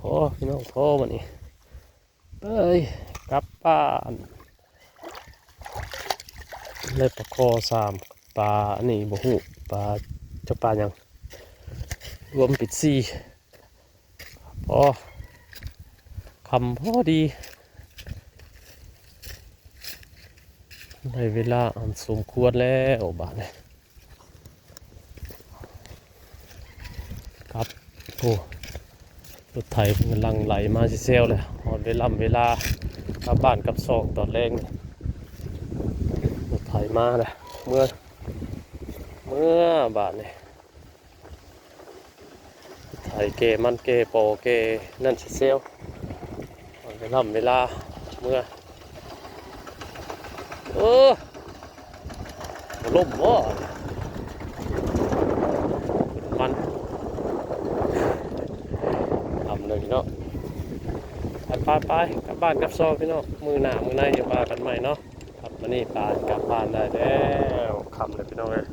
ພໍພີ່ນ້ອງ ພໍບັດນີ້ ເອີຍ ກັບບ້ານ. ໄດ້ປາຄໍ່ສາມ ປາອັນນີ້ບໍ່ຮູ້ ປາ ຈັກປາຫຍັງ ລວມເປັນສີ່. ພໍ ຄ່ຳພໍດີ ໄດ້ເວລາອັນສົມຄວນແລ້ວບາດນີ້. ຄັບ ໂອ້ ລົດໄຖເພິ່ນກຳລັງໄຫຼມາແຊວໆ ແລ້ວ ຮອດເວລາ ເວລາກັບບ້ານກັບຊ່ອງຕອນແລງ. ລົດໄຖມາແລ້ວ ເມືອ ເມືອບາດນີ້. ໄຖແກ່ມັນແກ່ປໍແກ່ນັ້ນແຊວໆ ເວລາເວລາເມືອ. ເອີ ບໍ່ລົ້ມບໍ່ ມັນຄ່ຳເລີຍພີ່ນ້ອງ. ໄປໆ ກັບບ້ານກັບຊ່ອງພີ່ນ້ອງ ມື້ໜ້າມື້ໃນຈະວ່າກັນໃໝ່ເນາະ. ຄັບ ມື້ນີ້ປາກັບບ້ານໄດ້ແລ້ວ ຄ່ຳແລ້ວພີ່ນ້ອງເອີຍ.